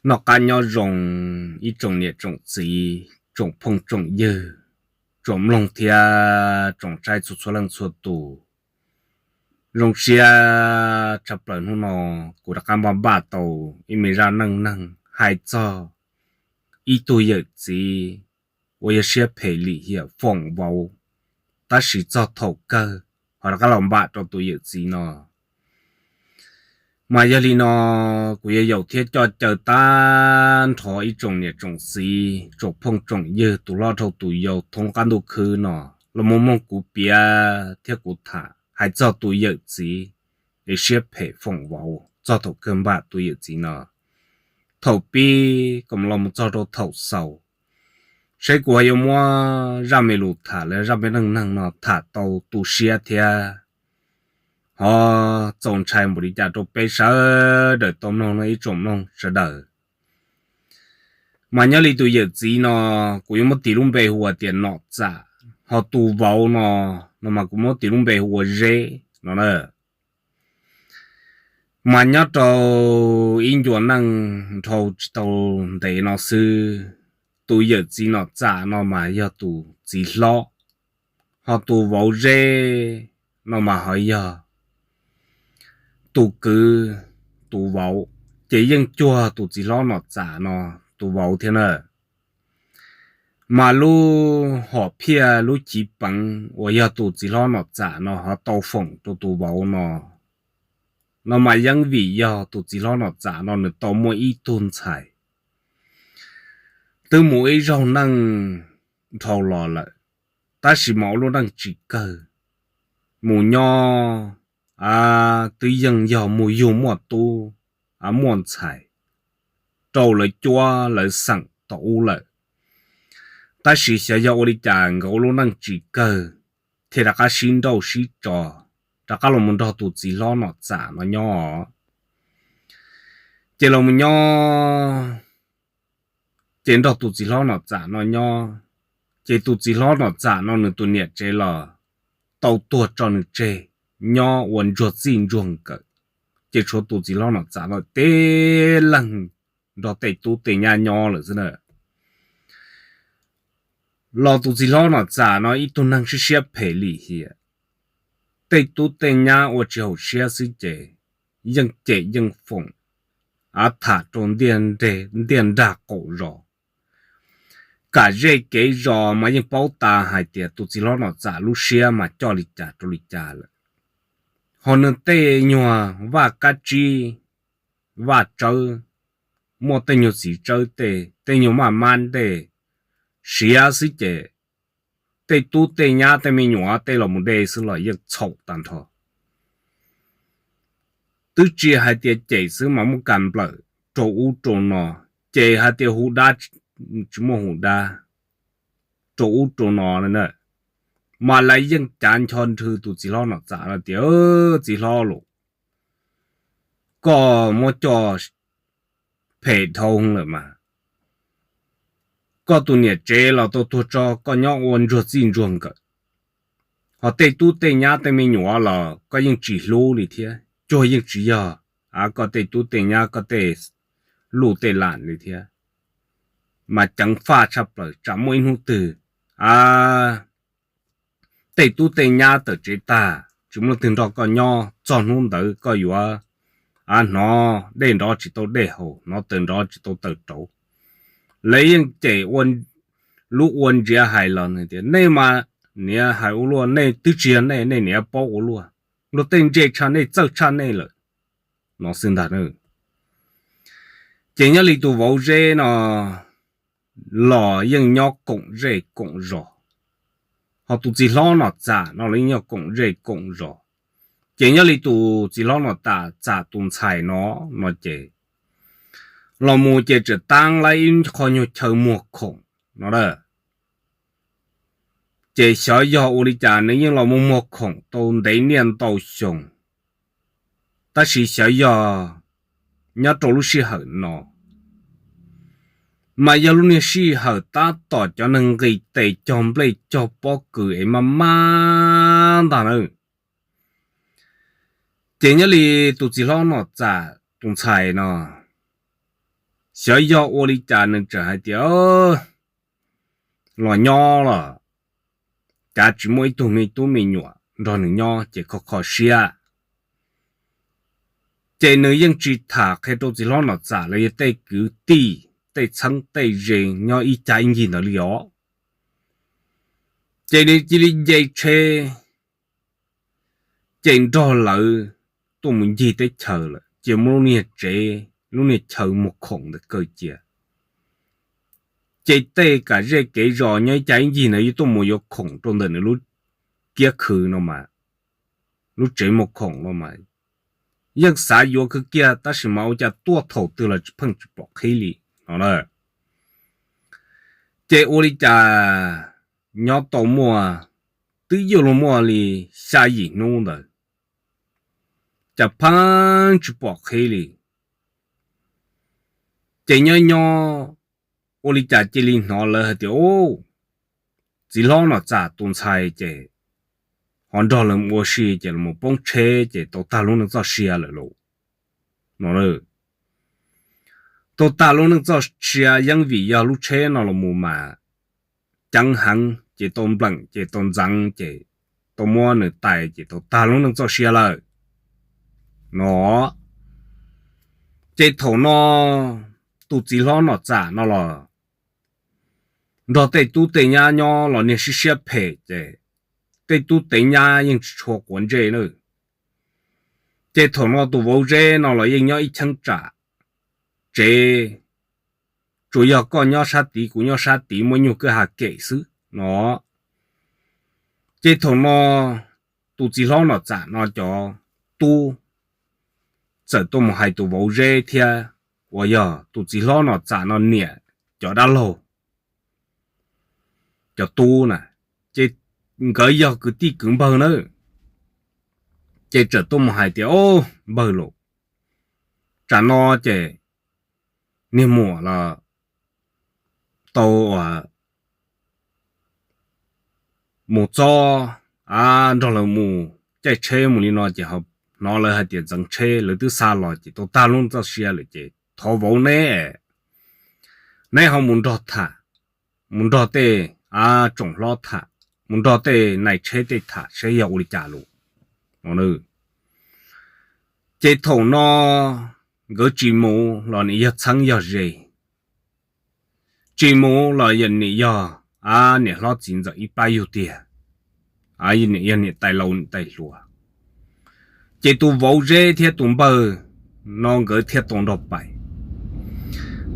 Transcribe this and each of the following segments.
Noj qab nyob zoo ib tsoom niam tsoom txiv, tsoom phooj tsoom ywg, tsoom mloog thiab tsoom saib txhua txhua leej txhua tus. Zoo siab tshaj plaws hnub no kuv rov qab npaj npaj tau ib me zaj neej neeg hais txog ib tug yawm txiv uas yog siab phem lim hiam foom vauv, tab sis txog thaum kawg ho rov qab los npam rau tus yawm txiv no. Mas yog li no, kuv yuav yaum thiab coj caw tag nrho ib tsoom niam tsoom txiv, tsoom phooj tsoom ywg, tus hlob dhau tus yau thoob qab ntuj khwb no los mus mloog kuv piav thiab kuv tham hais txog tus yawm txiv es siab phem foom vauv txog thaum kawg npam tus yawm txiv no. Thaum pib kom los mus txog rau thaum xaus, saib kuv ho yuav muab zaj me lus tham los zaj me neej neeg no tham tau tu siab thiab ho txaus ntshai npaum li cas rau peb sawv daws tau mloog no ib tsoom mloog sawv daws. Mas nyob li tus yawm txiv no, kuv yuav muab tis lub npe hu ua tias Nom Txam, ho tus vauv no, no mas kuv muab tis lub npe hu ua Zeb no na. Mas nyob rau ib ncua neej dhau tsis tau ntev no xwb, tus yawm txiv Nom Txam no mas yog tus txiv hlob, ho tus vauv Zeb no mas ho yog tus kwv, tus vauv, ces yeej cuag tus txiv hlob Nom Txam no tus vauv thiab na. Mas lub hom phiaj lub chiv peev uas yog tus txiv hlob Nom Txam no ho tau foom rau tus vauv no, no mas yeej vim yog tus txiv hlob Nom Txam no nws tau muaj ib tug ntxhais twb mus ib zaug neej dhau los lawm, tab sis mas ua lub neej tsis kawg, mus nyob twb yeej yog mus yug muaj tub muaj ntxhais rau lawv cuab lawv xeem tom ub lawm. Tab sis xyov yog ua li cas nkawd ua lub neej tsis kawg, thiaj rov qab sib nrauj sib tso, rov qab los mus nrog tus txiv hlob Nom Txam no nyob. Ces los mus nyob, ces nrog tus txiv hlob Nom Txam no nyob, ces tus txiv hlob Nom Txam no nws tus niam tsev los tau tuag tso nws tseg nyob ua ntsuag txij ntsuag nkawm, ces tshuav tus txiv hlob Nom Txam no tib leeg nrog tej tub tej nyab nyob lawm xwb na. Los tus txiv hlob Nom Txam no ib tug neeg siab siab phem lim hiam, tej tub tej nyab ua tsis haum siab xwb ces yeej cem yeej foom, av tham rau ntiaj nrag qaum zos. Kam zej kev zos mas yeej paub tas hais tias tus txiv hlob Nom Txam lub siab mas coj li cas rau li cas lawm. Ho nws tej nyuag vaj kab tsib, vaj tsawb, muaj tej nyuag txiv tsawb tej, tej nyuag maj mab ntej siav xwb ces tej tub tej nyab tej me nyuam tej los mus de xwb los yeej txhaum tag nrho. Twb tsis hais tias cem xwb mas muab kas nplawm rau ub rau no, ces hais tias hu dab tsis muaj hu dab rau ub rau no na. Mas lawv yeej cav ncho nrhw tus txiv hlob Nom Txam no tias, txiv hlob los, koj muab coj phem dhau lawm mas, koj tus niam tsev los tau tuag tso koj nyob ua ntsuag txij ntsuag nkawm, ho tej tub tej nyab tej me nyuam los koj yeej tsis hlub li thiab, cuag yeej tsis yog a koj tej tub tej nyab koj tej luj tej lam li thiab. Mas ceev faj tshaj plaws tsam muaj ib hnub twg a tej tub tej nyab tawm tsev tag tsis muaj leej twg nrog koj nyob, txog hnub ntawd koj yuav a hnov dej nrov tsis tau dej haus, hnov taws nrov tsis tau taws rauv. Lawv yeej cem lub ua ntsiav hais los tias nej mas niaj hais ua luaj, nej twb tsis yog nej, nej niaj paub ua luaj, luag tej ntse tshaj nej, txawj tshaj nej lawm no xwb ntag. Ces nyob li tus vauv Zeb no los yeej nyob koom zej koom zos, ho tus txiv hlob Nom Txam no los yeej nyob koom zej koom zos. Ces nyob li tus txiv hlob Nom Txam tus ntxhais no, no ces los mus ces tseem taab lawv ib qho nyuag chaw muag khoom no a. Ces xyov yog ua li cas nws yeej los mus muag khoom tau ntev niaj ntau xyoo, tab sis xyov yog nyob rau lub sij hawm no mas yog lub niag sij hawm tab tom cov neeg nqis tes cog nplej cog pob kws es maj maj ntag na. Ces nyob li tus txiv hlob Nom Txam tus ntxhais no, Xyov yog ua li cas nws txawm hais tias los nyob los cav tsis muaj ib tug me tub me nyuam nrog nws nyob ces kho kho siab. Ces nws yeej tsis tham qhia rau txiv hlob Nom Txam los yog tej kwv tij, tej txheeb tej ze nyob ib cag ib ncig ntawd li os. Ces nws cia li nce tsheb, ces nrog lawv tuaj mus ncig teb chaws lawm, ces muab lub niag tsev lub niag chaw muag khoom ntawd kaw cia. Ces tej kam zej kev zos nyob ib cag ib ncig ntawd yeej tuaj mus yuav khoom rau ntawm nws lub kiab khw no mas, lub tsev muag khoom no mas yeej xav yuav kawg kiag, tab sis mas ua cas tuaj thaum twg los tsis pheej tsis pom qhib li no na. Ces ua li cas nyob tau muaj, twb yuav luag muaj li xya yim hnub ntawd, cas pheej tsis pom qhib li. Ces nyob nyob ua li cas cia li hnov lawv hais tias, u, txiv hlob Nom Txam tus ntxhais ces ho nrog lawv mus ua si ces los poob tsheb ces tau tag lub neej txoj sia lawm lauj no. Tau tag lub neej txoj sia yeeb vim yog lub tsheb no los mus mas ceeb heev ces tau npleem ces tau ntxeev ces tau muab nws tais ces tau tag lub neej txoj sia lawm no. Ces thaum no tus txiv hlob Nom Txam no los nrog tej tub tej nyab nyob los niag siab siab phem ces tej tub tej nyab yeej tsis tshua quav ntsej na. Ces thaum no tus vauv Zeb no los yeej nyob ib cheeb tsam tsev, tsuas yog koj nyob sab tid kuv nyob sab tid muaj nyuag kwj ha kem xwb no. Ces thaum no tus txiv hlob Nom Txam no cov tub txawm tuaj mus hais tus vauv Zeb thiab uas yog tus txiv hlob Nom Txam no niam cov dab laug, cov tub na, ces nkawd yog kwv tij kwv npawg na. Ces txawm tuaj mus hais tias, o, npawg lauj, tsam no ces niag muam los tau mus txob, nrog lawv mus caij tsheb mus li no ces hnov lawv hais tias ntxeev tsheb, lawv twb xa los ces tau tag lub txoj sia lawm ces thov vauv neb, neb ho mus nrog tham, mus nrog tej tsoom hlob tham, mus nrog tej nais tsheb tej tham seb yog ua li cas lus. Ces thaum no nkawd tsis mus los nim yog txheeb yog ze, tsis mus los yog nim yog niam hlob txiv ntxawm ib pab yug tiag, nim yog niam tais laus niam tais hluas. Ces tus vauv Zeb thiab tus npawg no nkawd thiaj tau nrog pais.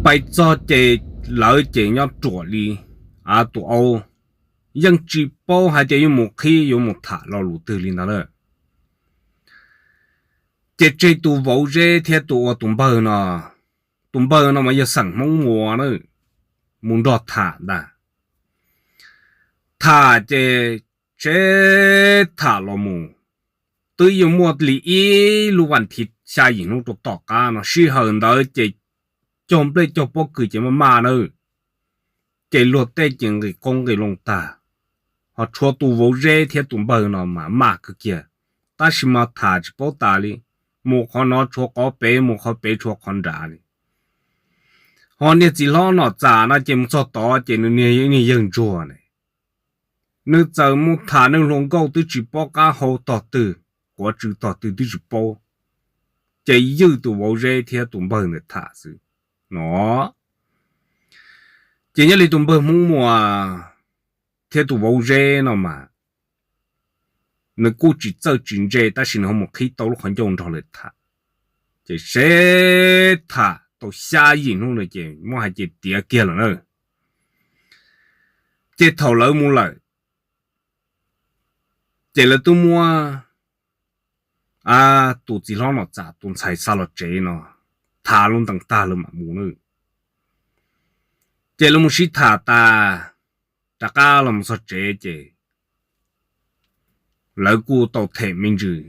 Pais txog ces lawv ces nyob ruam li tus aub, yeej tsis paub hais tias yuav mus qhib yuav mus tham lo lus twg li ntawd na. Ces tseg tus vauv Zeb thiab tus ua tus npawg no, tus npawg no mas yog xeem Hmoob Muas na, mus nrog tham ntag. Tham ces tsheb tham los mus, twb yuav muaj li ib lub vas thiv xya yim hnub rau tom qab no, sij hawm ntawd ces cog nplej cog pob kws ces maj maj na, ces luag tej ces nqis qoob nqis loo tag, ho tshuav tus vauv Zeb thiab tus npawg no mas maj kawg kiag, tab sis mas tham tsis paub tas li, mus qhov no tshuav qhov pem, mus qhov pem tshuav qhov nrad li. Ho niag txiv hlob Nom Txam no ces mus txog tod ces nws niag niag yawg ntsuag ne, nws txawm mus tham nws hluas nkauj twb tsis paub qab hau tog twg, quav tsw tog twg twb tsis paub, ces ywj tus vauv Zeb thiab tus npawg ntawd tham xwb no. Ces nyob li tus npawg Hmoob Muas thiab tus vauv Zeb no mas, nws kuj tsis txawj tsis ntse tab sis nws ho mus qhib tau lub qhov ncauj nrog lawv tham. Ces seb tham tau xya yim hnub na ces muab hais ces tiav kiag lawm na. Ces thaum lawv mus lawm, ces lawv twb muab tus txiv hlob Nom Txam tus ntxhais xa los tsev no, thav lub ntees tag lawv mam mus na. Ces lawv mus sib tham tas, rov qab los mus txog tsev ces lawv kuj tau them me ntsis,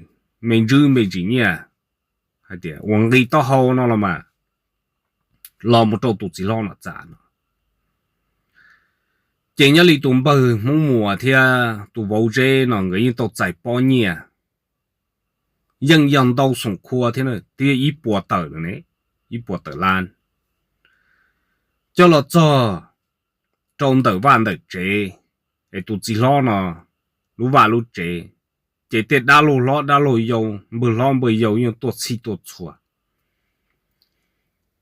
me ntsis me ntsis nyiaj hais tias uas nqi taub hau no los mas, los mus rau tus txiv hlob Nom Txam no. Ces nyob li tus npawg Hmoob Muas thiab tus vauv Zeb no nkawd yeej tau txais pob nyiaj, yeej yog ntau xoom khua thiab, twb yog ib puas tawm lawm ne, ib puas tawm lab. coj los txog rau ntawm vaj ntawm tsev, es tus txiv hlob no lub vaj lub tsev, ces tej dab laug hlob dab laug yau, npawg hlob npawg yau yeej tuaj txhij tuaj txhua.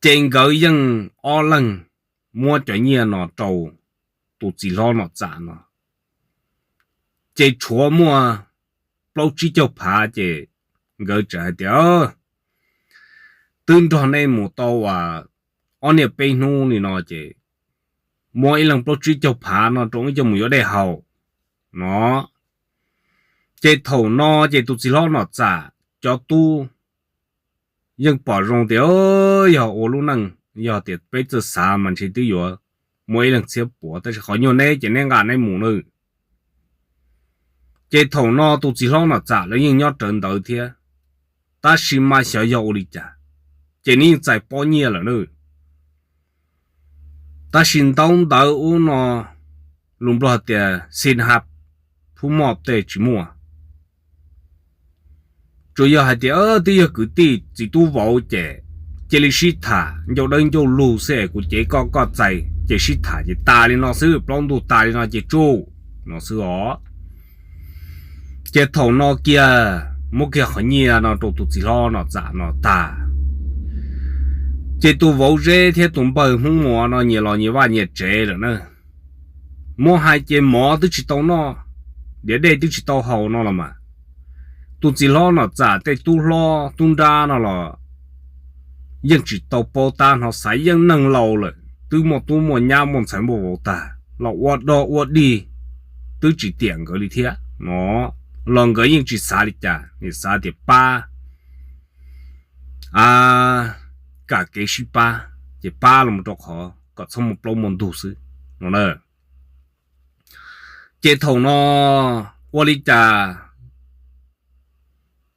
Ces nkawd yeej ob leeg muab cov nyiaj no rau tus txiv hlob Nom Txam no, ces tshuav muaj plaub tsib caug phav. Ces nkawd txawm hais tias, twb nrog nej mus tau ob niaj peb hnub li no ces muab ib leeg plaub tsib caug phav no rau wb coj mus yuav dej haus no. Ces thaum no ces tus txiv hlob Nom Txam cov tub yeej pom zoo tias yog ua lub neej, yog tias peb txawj xav mas ntshe twb yuav muaj ib leeg txhiab puav, tab sis qhov nyuaj neb ces neb nqa neb mus nawb. Ces thaum no tus txiv hlob Nom Txam lawv yeej nyob rawv ntawd thiab, tab sis mas xyov yog ua li cas, ces nws yeej txais pob nyiaj lawm nawb. Tab sis ntaub ntawv ub no, lus Nplog hais tias xin hab phub moj tej tsis muaj. Tsuas yog hais tias twb yog kwv tij txiv tub vauv ces cia li sib tham ncauj dawb ncauj lug xwb es kuv cev koj koj txais ces sib tham ces tas li no xwb, plaub ntug tas li no ces tsuj no xwb os. Ces thaum no kiag muab kiag qhov nyiaj no rau tus txiv hlob Nom Txam no tas, ces tus vauv Zeb thiab tus npawg Hmoob Muas no nyias los nyias vaj nyias tsev lawm na. Muab hais ces mov twb tsis tau noj, diav dej twb tsis tau haus no los mas, tus txiv hlob Nom Txam tej tub hlob tub nrab no los yeej tsis tau paub tab hnov xav, yeej neeg laus lawm twb muaj tub muaj nyab muaj ntxhais muaj vauv tag los ua dog ua dig twb tsis tiam nkawd li thiab no, los nkawd yeej tsis xav li cas, nim xav tias pab, a, kam kev sib pab ces pab los rau qhov kom txhob muaj plaub muaj ntug xwb no na. Ces thaum no ua li cas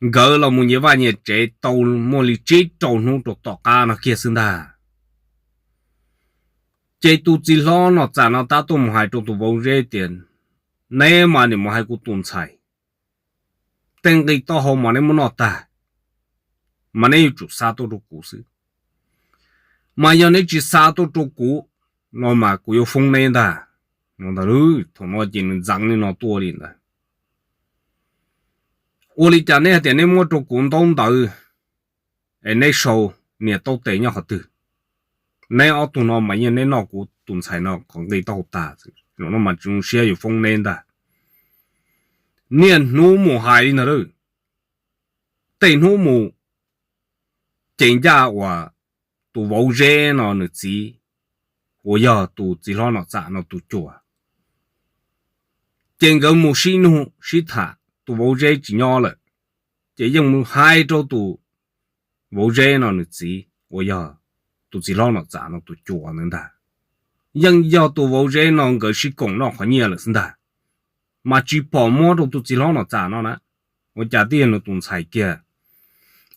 nkawd los mus nyias vaj nyias tsev tau muaj li tsib rau hnub rau tom qab no kiag xwb ntag. Ces tus txiv hlob Nom Txam no tab tuaj mus hais rau tus vauv Zeb tias, neb mas nim mus hais kuv tus ntxhais, tej nqi taub hau mas neb muab noj tag, mas neb yuav tsum xa tuaj rau kuv xwb. Mas yog neb tsis xa tuaj rau kuv no mas kuv yuav foob neb ntag. Thaum no ces nws ntxeev li no tuaj li ntawd. Ua li cas neb hais tias neb muab rau kuv ntaub ntawv es neb sau nias taub tes nyob qhov twg? Neb ob tug no mas yeej neb noj kuv tus ntxhais no qhov nqi taub hau tag, zaum no mas tsis zoo siab yuav foob neb ntag. Niaj hnub mus hais li ntawd, tej hnub mus ces ncaj uas tus vauv Zeb no nws txiv uas yog tus txiv hlob Nom Txam no tus cuas, ces nkawd mus sib nug sib tham, tus vauv Zeb tsis nyob lawm, ces yeej mus hais rau tus vauv Zeb no nws txiv uas yog tus txiv hlob Nom Txam no tus cuas ntawd ntag. Yeej yog tus vauv Zeb no nkawd sib koom noj qhov nyiaj lawm xwb ntag, mas tsis pom muab rau tus txiv hlob Nom Txam no na. Ua cas twb yog nws tus ntxhais kiag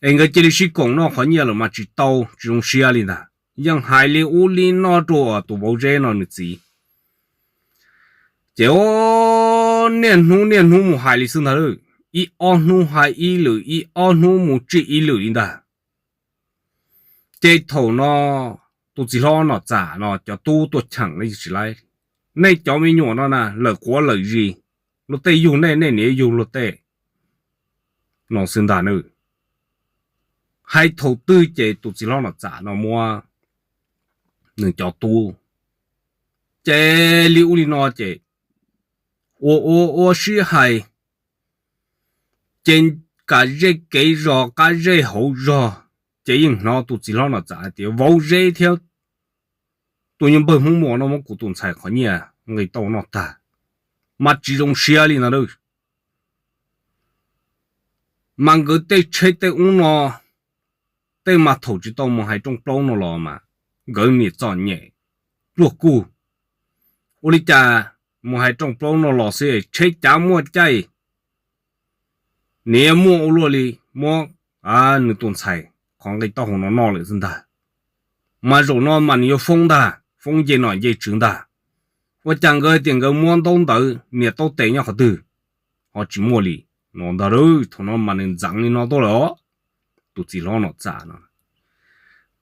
es nkawd cia li sib koom noj qhov nyiaj lawm mas tsis tau, tsis zoo siab li ntag. Yeej hais li ub li no rau tus vauv Zeb no nws txiv. Ces niaj hnub niaj hnub mus hais li xwb ntag, ib ob hnub hais ib lwm, ib ob hnub mus tsij ib lwm li ntag. Ces thaum no tus txiv hlob Nom Txam no cov tub tuaj cheem li tsis laib, nej cov me nyuam no na lawm quav lawm zis, luag tej yug nej, nej niam yug luag tej no xwb ntag na. Hais thaum twg ces tus txiv hlob Nom Txam no muab nws cov tub ces li ub li no ces ua ua ua sib hais, ces kam zej kev zos qab zej hauv zog, ces yeej hnov tus txiv hlob Nom Txam hais tias vauv Zeb thiab tus nyuag npawg Hmoob Muas no muab kuv tus ntxhais qhov nyiaj nqi taub hau noj tag, mas tsis zoo siab li ntag. Mas nkawd tej tsheb tej ub no, tej mas thaum tsis tau mus hais rooj plaub no los mas nkawd niam txom nyem pluag kuj. Ua li cas mus hais rooj plaub no los xwb tsheb cav muaj caij, niam muaj ua luaj li muab nws tus ntxhais qhov nqi taub hau no noj lawm xwb ntag. Mas zaum no mas nws yuav foob ntag, foob nce nom nce tswv ntag. Ua cas nkawd tias nkawd muab ntaub ntawv nias taub tes nyob qhov twg ho tsis muaj li no ntag. Thaum no mas nws ntxeev li no tuaj lawm os, tus txiv hlob Nom Txam no.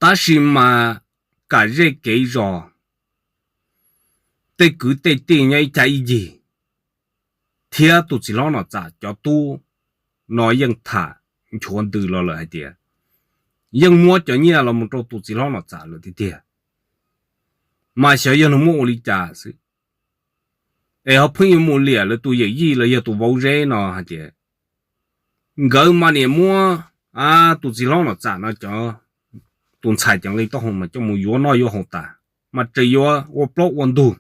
Tab sis mas kam zej kev zos, tej kwv tej tij nyob ib cag ib ncig, thiab tus txiv hlob Nom Txam cov tub no yeej tham nchuav ntws los lawm hais tias yeej muab cov nyiaj los mus rau tus txiv hlob Nom Txam lawm tiag tiag, mas xyov yog nws muab ua li cas xwb. Es ho pheej yuav mus liam lawv tus yawm yij los yog tus vauv Zeb no hais tias nkawd mas niam muab tus txiv hlob Nom Txam no cov, tus ntxhais cov nqi taub hau mas coj mus yuav noj yuav haus tas, mas tseem yuav ua plaub ua ntug.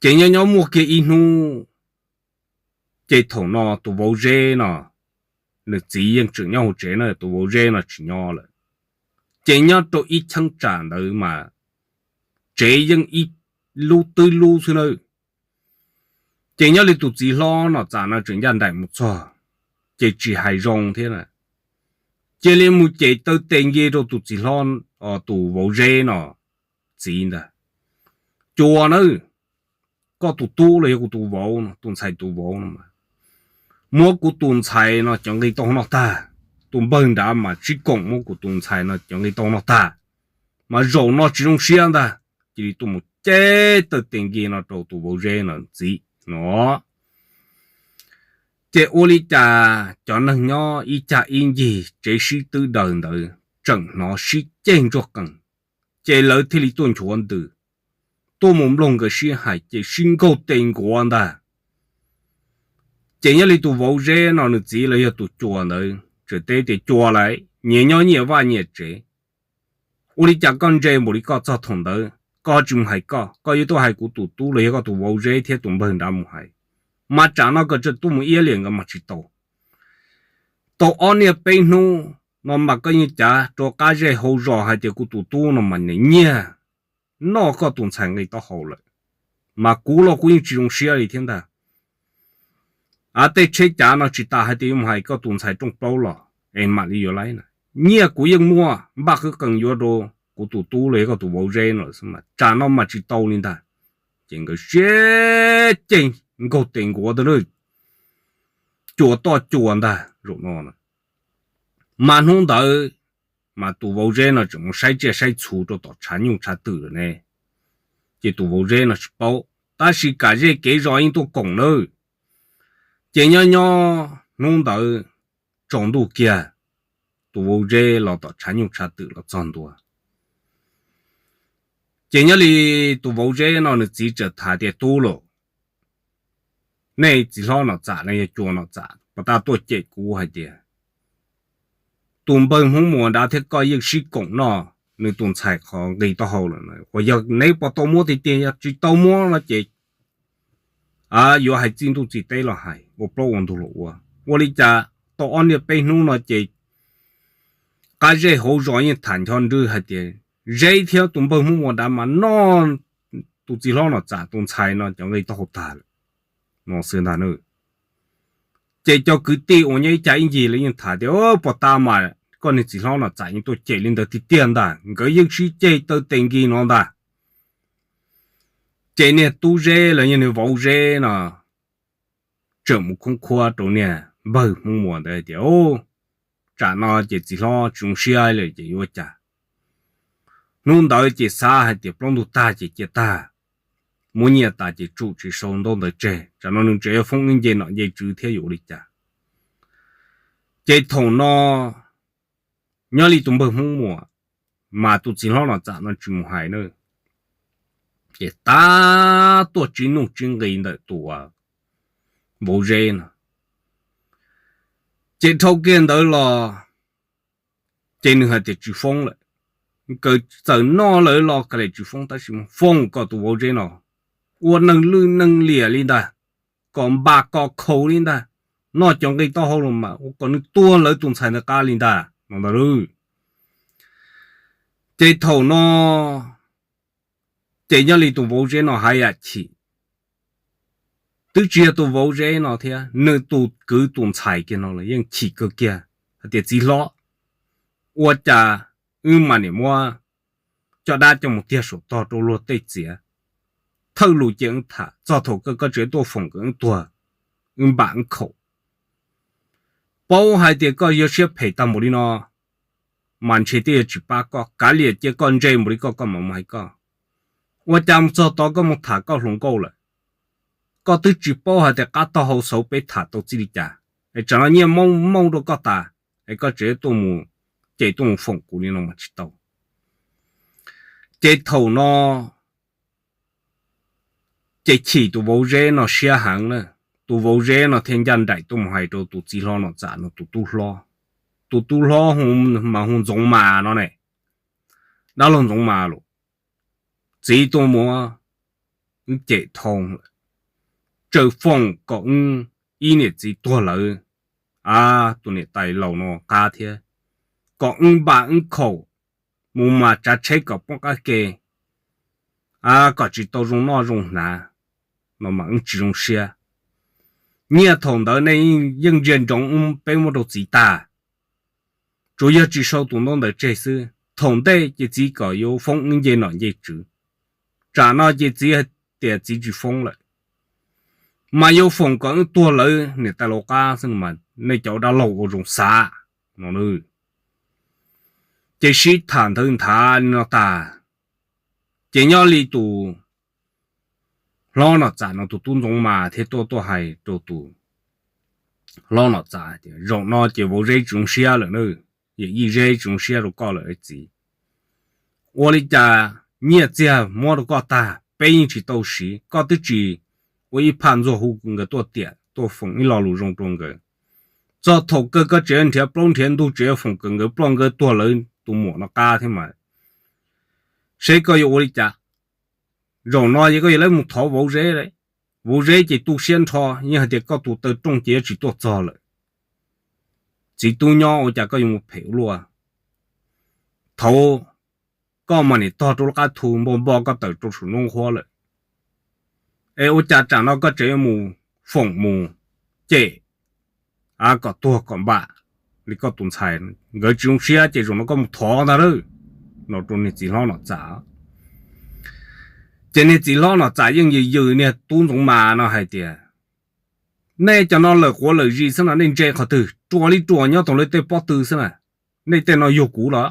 Ces nyob nyob muaj kiag ib hnub, ces thaum no tus vauv Zeb no, nws txiv yeej tseem nyob hauv tsev na, tus vauv Zeb no tsis nyob lawm. Ces nyob rau ib cheeb tsam ntawd mas tsev yeej ib lub twb lub xwb nawb. Ces nyob li tus txiv hlob Nom Txam no tseem ncaj nraim mus txog, ces tsis hais zoo thiab na, cia li mus cem taw tes nki rau tus txiv hlob, tus vauv Zeb no txiv ntag. Cua nawb, koj tus tub los yog kuv tus vauv no, tus ntxhais tus vauv no, muab kuv tus ntxhais no cov nqi taub hau noj tag. Tus npawg nrad mas sib koom muab kuv tus ntxhais no cov nqi taub hau noj tag, mas zaum no tsis zoo siab ntag, cia li tuaj mus cem taw tes nki no rau tus vauv Zeb no txiv no. Ces ua li cas cov neeg nyob ib cag ib ncig tsev sib twb daws ntawd tseem hnov sib ceg ntsuag qees, ces lawv thiaj li tuaj nchuav ntws, tuaj mus mloog nkawd sib hais ces sib nkaug tes nkuav ntag. Ces nyob li tus vauv Zeb no nws txiv los yog tus cua ntawd tseem teb tias cua lauj, nyias nyob nyias vaj nyias tsev, ua li cas koj ntse npaum li koj txog thaum ntawd koj tsis mus hais koj, koj yuav tuaj hais kuv tus tub los yog koj tus vauv Zeb thiab tus npawg nrad mus hais, mas tsam no koj tseem tuaj mus iab liam nkawd mas tsis tau. Tau ob niaj peb hnub no mas koj yeej cav rau qab zej hauv zos hais tias kuv tus tub no mas nyiag noj koj tus ntxhais nqi taub hau lawm, mas kuv los kuv yeej tsis zoo siab li thiab ntag. Av, tej tsheb cav no tsis tas hais tias yuav mus hais koj tus ntxhais rooj plaub los es mam li yuav laib na. Nyiaj kuv yeej muaj npaj qwb qees yuav rau kuv tus tub los yog koj tus vauv Zeb no lawm xwb mas tsam no mas tsis tau li ntag. Ces nkawd sib ceg nkaug tes nkuav tag, cua toj cua ntag zaum no. Mas hnub ntawd mas tus vauv Zeb no tseem mus saib tsiaj saib txhu rau tom tshav nyuj tshav twm lawm ne, ces tus vauv Zeb no tsis paub, tab sis kam zej kev zos yeej tuaj koom nawb. Ces nyob nyob hnub ntawd tsaus ntuj kiag, tus vauv Zeb los tom tshav nyuj tshav twm los txog ntua. Ces nyob li tus vauv Zeb no nws txiv txawm tham tias tub los, nej txiv hlob Nom Txam los yog cua Nom Txam puas tas tuaj cem kuv hais tias tus npawg Hmoob Muas nrad thiab koj yeej sib koom noj nws tus ntxhais qhov nqi taub hau lawm, uas yog neb puas tau muab tiag tiag, yog tsis tau muab no ces yuav hais txij ntuj txij teb los hais, ua plaub ua ntug los ua. Ua li cas tau ob niaj peb hnub no ces qab zej hauv zos yeej tham ncho nrwj hais tias Zeb thiab tus npawg Hmoob Muas nrad mas noj tus txiv hlob Nom Txam tus ntxhais no cov nqi taub hau tag lawm no xwb ntag. Ces cov kwv tij uas nyob ib cag ib ncig lawv yeej tham tias puas tas mas koj niag txiv hlob Nom Txam yeej tuaj cem li ntawd tiag tiag ntag, nkawd yeej sib ceg taw tes nki no ntag. Ces niag tub Zeb los yog niag vauv Zeb no tseem mus khoob khuab rau niag npawg Hmoob Muas ntawd hais tias tsam no ces txiv hlob tsis zoo siab lawm ces yuav ua cas. Hnub ntawd ces xav hais tias plaub ntug tag ces cia tag, muab nyiaj tas ces tsum tsis sau ntaub ntawv tseg, tsam no nws tseem yuav foob wb nce nom nce tswv thiab yuav ua li cas. Ces thaum no nyob li tus npawg Hmoob Muas mas tus txiv hlob Nom Txam no tsis mus hais na, ces tab tuaj tsib nuj tsib nqi ntawm tus vauv Zeb no. Ces dhau kiag ntawd los ces nws hais tias tsis foob lawm, nkawd txawm noj lawm los kav liam tsis foob, tab sis foob kom tus vauv Zeb no ua neeg lwj neeg liam li ntag, kom npam kom khaus li ntag, noj cov nqi taub hau los mas ua kom nws tuag lawv tus ntxhais ntawd qab li ntag no ntag lauj. Ces thaum no ces nyob li tus vauv Zeb no haj yam chim, twb tsis yog tus vauv Zeb no thiab, nws tus kwv tus ntxhais kiag no los yeej chim kawg kiag hais tias txiv hlob, ua cas wb mas niam muab coj dab coj mus tiag saum tog rau luag tej txiav, thawj lus cia wb tham, txog thaum kawg koj tseem tuaj foom kom wb tuag, wb npam wb khaum. Paub hais tias koj yuav siab phem tag npaum li no mas ntshe twb yuav tsis pab koj, kav liam cia koj ntse npaum li koj koj mam mus hais koj. Ua cas mus txog tod koj mus tham koj hluas nkauj lawm? Koj twb tsis paub hais tias qab taug hau xauv peb tham tau txij li cas, es tsam no nyiaj mooj mooj rau koj tas, es koj tseem tuaj mus, ces tuaj mus foom kuv li no mas tsis tau. Ces thaum no ces chim tus vauv Zeb no siab heev na. Tus vauv Zeb no thiaj ncaj nraim tuaj mus hais rau tus txiv hlob Nom Txam no tus tub hlob. Tus tub hlob mas hu Ntxoov Mas no ne, dab laug Ntxoov Mas lawm. Txiv tuaj mus, wb cem thoob lawm, tseem foom kom wb ib niam txiv tuag lawv, a, tus niam tais laus no qab thiab, kom wb npaj wb khaum mus mas tsav tsheb kom poob qab ke, a, kom tsis tau zoo noj zoo hnav no mas wb tsis zoo siab. Nyiaj thaum ntawd nej yeej ntsia ntsoov peb muab rau txiv tag, tsuas yog tsis sau tus ntaub ntawv tseg xwb. Thaum ntej ces txiv kom yuav foob wb nce nom nce tswv, tsam no ces txiv hais tias txiv tsis foob lawm, mas yuav foom kom wb tuag lawv niam tais laus qab xwb mas nej cov dab laug ua zoo xav no. Ces sib tham nthawv nthav li no tas, ces nyob li tus hlob Nom Txam no tus tub Ntxoov Mas thiaj tuaj tuaj hais rau tus hlob Nom Txam tias, zaum no ces vauv Zeb tsis zoo siab lawm na, yawm yij Zeb tsis zoo siab rau koj lawm txiv. Ua li cas nyiaj txiag muab rau koj tag peb yeej tsis tau siv, koj twb tsis ua ib phaj ntxuag hu nkawd tuaj tiam tuaj foom ib lo lus zoo rau nkawd. Txog thaum kawg koj tseem nrhiav plaub nrhiav ntug tseem foom kom nkawd ploj nkawd tuag lawv tus muam no qab thiab mas, seb koj yuav ua li cas. Zaum no ces koj yuav lawv mus thov vauv Zeb, vauv Zeb ces tu siab nrho, yeej hais tias koj tus taw rooj ces yuav tsis tuaj txog lawm. Txiv tub nyob ua cas koj yuav mus phem ua luaj? Thaud koj mas niam tog rau lub qab thu npo npo koj tawm rau saum nruab nqhuab lawm, es ua cas tsam no koj tseem yuav mus foom mus cem kom tuag kom npam li koj tus ntxhais? Nkawd tsis zoo siab ces zaum no koj mus thov ntag lauj, no rau niag txiv hlob Nom Txam. Ces niag txiv hlob Nom Txam yeej yws yws niag tub Ntxoov Mas no hais tias, nej cov no lawm quav lawm zis xwb no, nej ntse qhov twg? Ruam li ruam nyob tau lawv tej pob tw xwb na. Nej tej no yug kuv los?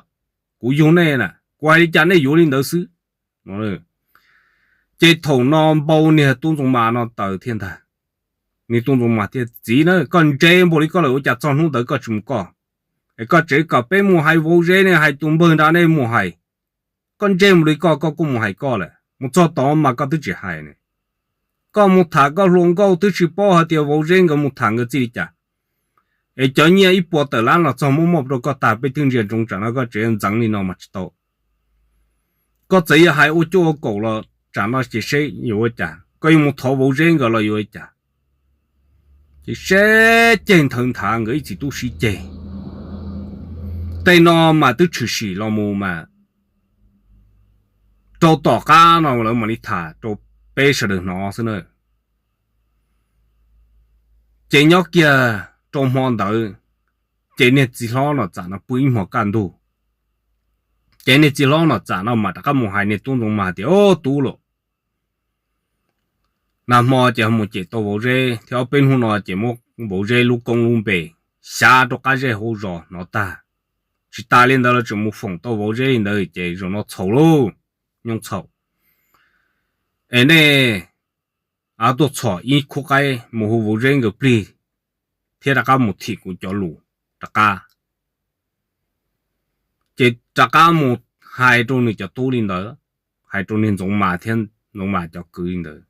Kuv yug nej na, kuv hais li cas nej yuav li ntawd xwb. Ces thaum no npau niag tub Ntxoov Mas no taws thiab ntag. Niag tub Ntxoov Mas thiaj, txiv na, koj ntse npaum li koj lawm ua cas txog hnub ntawd koj tsis mus koj? Es koj tseem kom peb mus hais vauv Zeb ne, hais tus npawg nrad nej mus hais. Koj ntse npaum li koj, koj kuj mus hais koj lawm, mus txog tod mas koj twb tsis hais ne. Koj mus tham koj hluas nkauj twb tsis paub hais tias vauv Zeb nkawd mus tham nkawd txij li cas. Es cov nyiaj ib puas tawm lab los txog muab muab rau koj tag, peb twb ntsia ntsoov tsam no koj tseem ntxeev li no mas tsis tau. Koj txawm yog hais ua cuaj ua kaum los tsam no ces seb yuav ua cas, koj yuav mus thov vauv Zeb nkawd los yuav ua cas. Ces seb ceg nthawv nthav nkawd ib txiv tub sib ceg. Tej no mas twb tshwm sim los mus mas rau tom qab no lawv mam li tham rau peb sawv daws hnov xwb na. Ces nyob kiag rau hmo ntawd, ces niag txiv hlob Nom Txam no pw ib hmos kaj ntug, ces niag txiv hlob Nom Txam no mas rov qab mus hais niag tub Ntxoov Mas tias, Ob tub lauj, nag hmo ces ho mus cem tau vauv Zeb thiab, ob peb hnub no ces muab vauv Zeb lub koob lub npe xyav rau qab zej hauv zos hnov tag. Tsis tas li ntawd los tseem mus foom tau vauv Zeb li ntawd ces zaum no txhaum lauj, nyob txhaum. Es nej tuaj txhom ib khub qaib mus hu vauv Zeb nkawd plig thiab rov qab mus thim kuv cov lus rov qab. Ces rov qab mus hais rau nws cov tub li ntawd, hais rau niag Ntxoov Mas thiab Ntxoov Mas cov kwv li ntawd.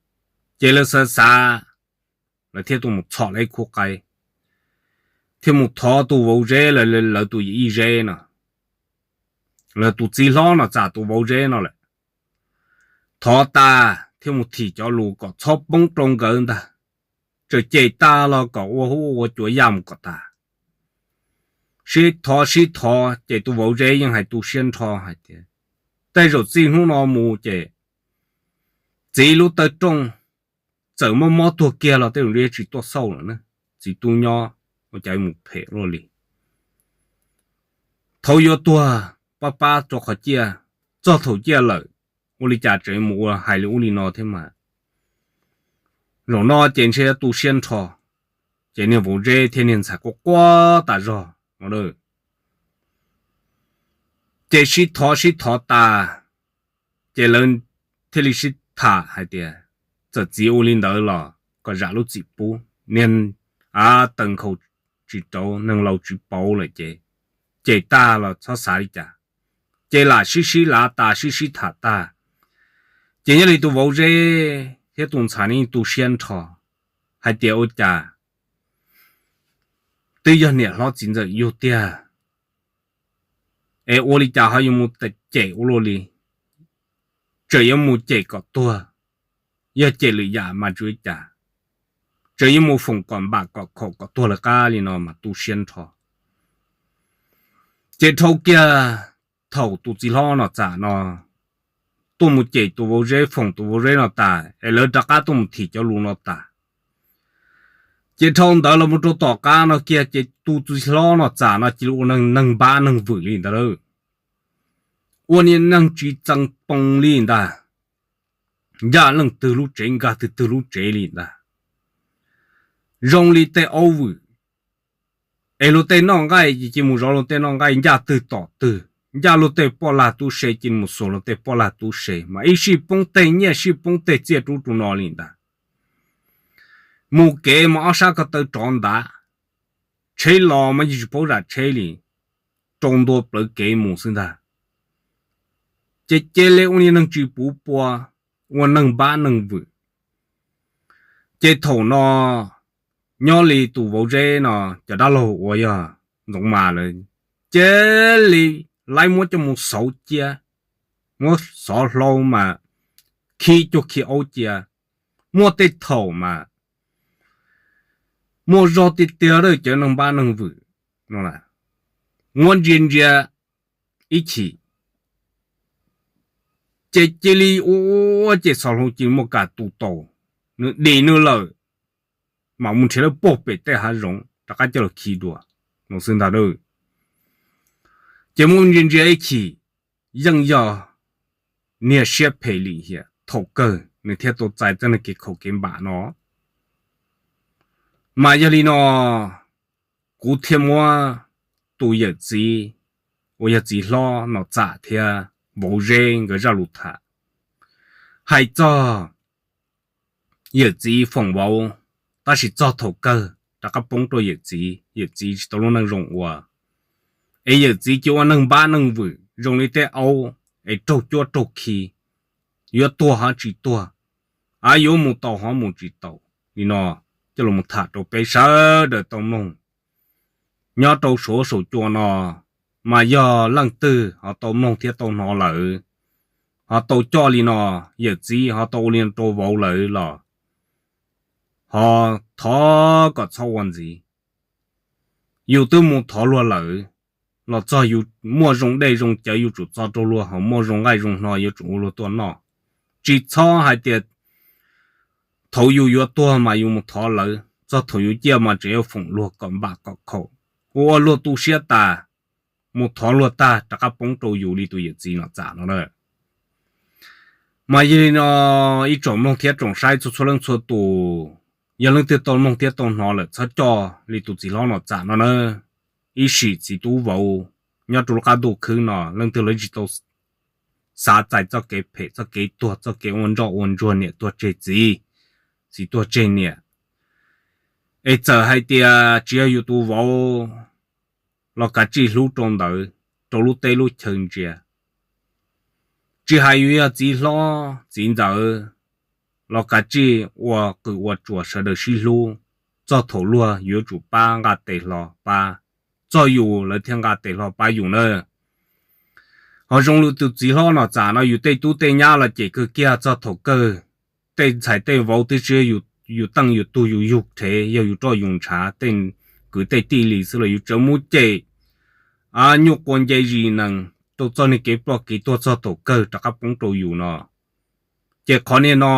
Ces lawv xav xav, lawv thiaj tuaj mus txhom lawv ib khub qaib, thiaj mus thov tus vauv Zeb, lawv tus yawm yij Zeb no, lawv tus txiv hlob Nom Txam tus vauv Zeb no lawm. Thov tas thiaj mus thim cov lus kom txhob poob rau nkawd ntag. Txawm cem tag los kom ua hub ua cua yaj mus kom tas. Sib thov sib thov ces tus vauv Zeb yeej hais tu siab nrho hais tias, tej zaum txij hnub no mus ces txiv lub taw rooj txawm mob mob tuag kiag los tej zaum ntshe tsis tuaj xauj lawm na. Txiv tub nyob ua cas mus phem luaj li. Thaum yuav tuag pab pab rau qhov ciaj, txog thaum ciaj lawm ua li cas tseem mus ua hais li ub li no thiab mas. Zaum no ces ntshe tu siab nrho, ces niag vauv Zeb thiab niag ntxhais quaj quaj tas zog no. Ces sib thov sib thov tas, ces lawv thiaj li sib tham hais tias, txawm txiv ua li ntawd los kom zam lub txim pub, niag a taws nkhaus tsis rauv, neeg laus tsis pauv lawm ces cem tag los txhob xav li cas. Ces lam sib sib lav tas, sib sib tham tag, ces nyob li tus vauv Zeb thiab tus ntxhais ne tu siab nrho hais tias ua cas twb yog niam hlob txiv ntxawm yug tiag, es ua li cas ho yuav mus cem ua luaj li. Tseem yuav mus cem kom tuag, yog cem lwm yam mas tsis ua cas, tseem yuav mus foom kom npam kom khaum kom tuag lawv qab li no mas tu siab nrho. Ces dhau kiag thaum tus txiv hlob Nom Txam no tuaj mus cem tus vauv Zeb, foom tus vauv Zeb no tas es lawv rov qab tuaj mus thim cov lus no tas, ces dhau ntawd los mus rau tom qab no kiag ces tus txiv hlob Nom Txam no cia li ua neeg npab neeg vwm li ntag lauj. Ua niag neeg tsis txeev poo li ntag, ncaj leej twg lub tsev nkag twg twg lub tsev li ntag. Zoo li tej aub vwm, es luag tej noj nqaij ces cia mus zov luag tej noj nqaij, ncaj twg tom twg, ncaj luag tej poj lag tub se cia mus xuas luag tej poj lag tub se, mas ib sij poob tej nyiaj sij poob tej txiaj rub rau no li ntag. Mus kev mas ob sab ko taw rov ntav, tsheb los mas yeej tsis paub zam tsheb li, rau ntua plawv kev mus xwb ntag. Ces cia li ua niag neeg tsis puv pua, ua neeg npab neeg vwm. Ces thaum no nyob li tus vauv Zeb no cov dab laug uas yog Ntxoov Mas lawm, cia li laib muab coj mus xauv cia, muab xov hlau mas khi cuag khi aub cia. Muaj tej thaum mas muaj zog tiag tiag lawm cov neeg npab neeg vwm no, muab ntsia ntsia ib chim, ces cia li ua ces xov hlau cia li muaj kas tu taus, nws dim nws lawm, mam mus nrhiav lawv puag pem tej hav zoov rov qab coj los khi dua no xwb ntag. Ces muab ntsia ntsia ib chim, yeej yog niag siab phem lim hiam thaum kawg nws thiaj tau txais txoj niag kev khaum kev npam no. Mas yog li no, kuv thiaj muab tus yawm txiv uas yog txiv hlob Nom Txam thiab vauv Zeb nkawd zaj lus tham hais txog yawm txiv foom vauv, tab sis txog thaum kawg rov qab poob rau yawm txiv, yawm txiv tsis tau lub neej zoo ua, es yawm txiv cia ua neeg npab neeg vwm zoo li tej aub es raug cuab raug khi, yuav tuag ho tsis tuag, a yuav mus tau ho mus tsis tau. Li no coj los mus tham rau peb sawv daws tau mloog. Nyob rau saum saum cua no, mas yog leej twg ho tau mloog thiab tau hnov lawm, ho tau coj li no, yawm txiv ho tau ua li no rau vauv lawm los ho thov kom txhob ua ntxiv. Yus twb mus thov luag lawm, los txog yus muaj zoo dej zoo cawv yuav tsum txo rau luag, ho muaj zoo nqaij zoo hno yuav tsum ua luag tuaj noj. Tsis txhob hais tias thaum yus yuav tuag mas yus mus thov lawv, txog thaum yus ciaj mas tseem yuav foom luag kom npam kom khaum, ua ua luag tu siab tas, mus thov luag tag rov qab poob rau yus li tus yawm txiv Nom Txam no na. Mas yog li no, ib tsoom mloog thiab tsoom saib txhua txhua leej txhua tus, yog leej twg tau mloog thiab tau hnov lawm txhob coj li tus txiv hlob Nom Txam no na. Ib sim txiv tub vauv nyob rau lub qab ntuj khwb no leej twg los tsis tau xav txais txoj kev phem, txoj kev tuag, txoj kev ua ntsoj ua ntsuag, niam tuag tseg txiv, txiv tuag tseg niam. Es txawm hais tias tsis yog yus tus vauv los kav tsij hlub rau ntawd rau lub teb lub chaw ntsia. Tsis hais yus yog txiv hlob txiv ntxawm los kav tsij ua qws ua tsuas sawv daws sib hlub, txog thaum luag yuav tsum pab nqa tes hlo pab, txog yus lawv thiaj nqa tes hlo pab yus na. Ho zoo li tus txiv hlob Nom Txam no yus tej tub tej nyab los cem kawg kiag, txog thaum kawg tej ntxhais tej vauv twb tsis yog yus teej yus tug yus yug rhev, yog yus roj yus ntshav, tej kwv tej tij li xwb los yus tseem mus cem nyuj quav nce zis nees rau txoj niag kev ploj kev tuag txog thaum kawg rov qab poob rau yus no. Ces qhov niag no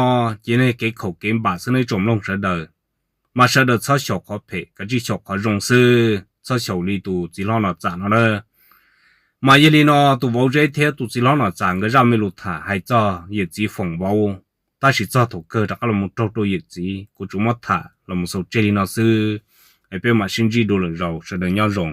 ces niag kev khaum kev npam xwb nawb ib tsoom mloog sawv daws. Mas sawv daws txhob xyaum qhov phem, kav tsij xyaum qhov zoo xwb, txhob xyaum li tus txiv hlob Nom Txam no na. Mas yog li no tus vauv Zeb thiab tus txiv hlob Nom Txam nkawd zaj me lus tham hais txog yawm txiv foom vauv, tab sis txog thaum kawg rov qab los mus raug rau yawm txiv, kuv tsuas muab tham los mus xaus tseg li no xwb. Es peb mam sib ntsib dua lwm zaus, sawv daws nyob zoo.